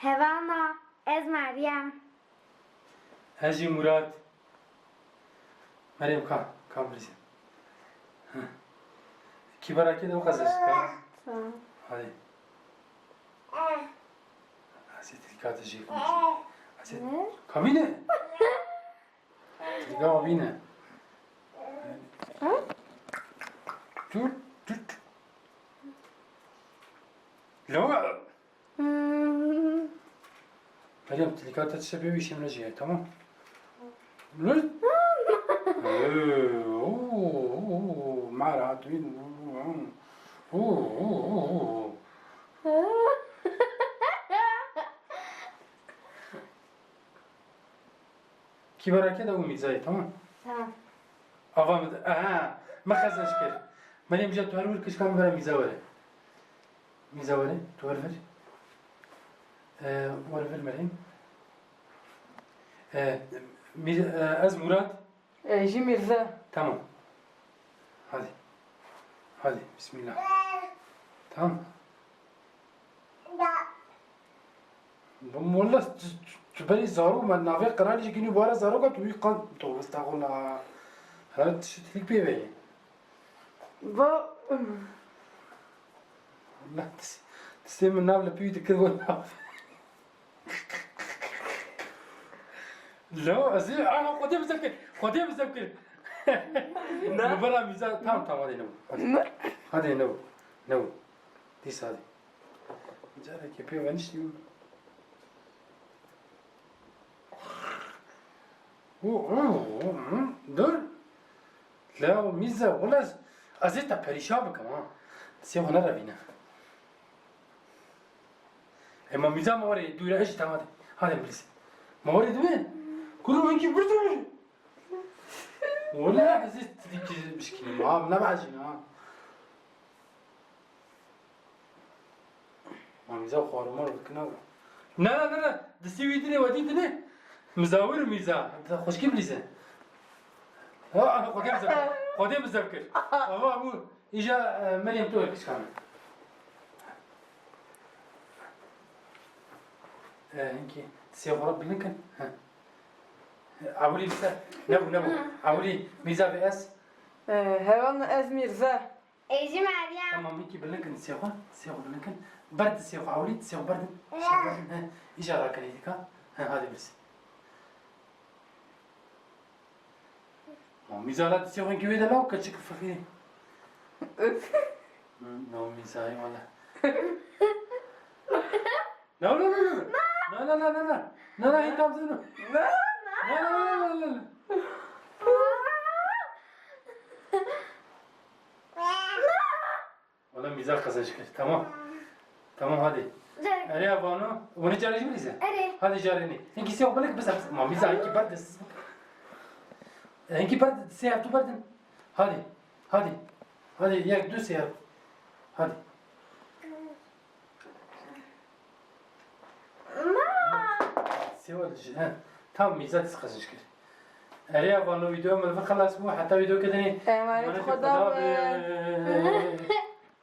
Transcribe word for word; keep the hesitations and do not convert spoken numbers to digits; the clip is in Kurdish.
Hevana, ez Meryem. Ez jî Murat. Meryem ka, ka birizin. Heh. Kîbera kê de wexezir ka. Tamam. Hadi. Asit dikkat edecek. Asit. Ne? Kamine. Tilka bîne. Ha? Dur, dur. Lava. Hmm. Meryem, tilka te tişe pê wî şemle jî, tamam? Dur. Ee, oo, oo, oo, mara, tu-, oo, oo, oo. Kîbera kê de û mîzayê, tamam? Tamam. Ava min de, aha, min qezenc kir. Meryem, ca tu her wir kişka min vera mîza were. Mîza were, tu her vir. Ee, were vir Meryem. Ee, mî-, ee, ez Murat. Ee, jî Mîrze. Tamam. Hadi. Hadi, bismillah. Tamam. Bi molla tu, tu, tu berî zarok me navê qiralê jî kinî bara zaroka tu wî qan to estağfurullah. Her tişt hilik pê veyî. Va. Allah tis-, tiştê min nav li pî dikir bo nav. Lo, ez ê, aha, Xwedê bize kir. Xwedê bize kir. Ne. Li bera mîza, tamam, tamam, hadi ne bu. Hadi. Ne. Hadi ne bu. Ne bu. Dîsa hadi. Carekê pê ve niştî. Dur. Leo mîze, wele ez ê te perîşan bikim ha. Sê xwe nerevîne. Ema mîza ma warê dûre, ez jî te hadi. Hadi bilîz. Ma warê dibê. Kuro hinkî bir dur. Wele ez ê tilîkî bişkînim ha, ne bacîne ha. Ma mîza xwarûmar bikina. Na, na, na, na. Distî wî dinê, wedî dinê. Mizawir û mîza. Xweşkî bilîze. Ha, Xwedê bize. Xwedê bize kir. Ava bu. Îja, e, Meryem tu kişkane. E, hinkî. Sê xwe bilikin. Ha. Ewilî bize. Nebu, nebu. Ewilî mîza ve ez. E, hewan ez Mîrze. Ê jî Meryem. Tamam, hinkî bilikin sê xwe, sê xwe bilikin. Berdin sê xwe, ewlî sê xwe berdin. Şa berdin, he. Îja rakin êdîka. He, hadi birisi. Ma mîza la sê xwe hinkî wê de law keçik fiqî. No mîza, eyvallah. No, no, no, no. No, no, no, no, no. No, no, he comes in. No. No, no, no, no, no, no. Wala mîza qezenc kir. Tamam. Tamam, hadi. Erê, avano. Bunu carê jî bilîze. Erê. Hadi carê nê. Hinkî sê xwe bilik bize. Ma mîza hinkî berdis. Hinkî berdis, sê hev tu berdin. Hadi. Hadi. Hadi, yek, du, sê hev. Hadi. Sê wal ji, he. Tam mîza dîsa qezenc kir. Erê, avano, vîdeo min xelas bû. Heta vîdeoke dinê. Emanet Xweda be.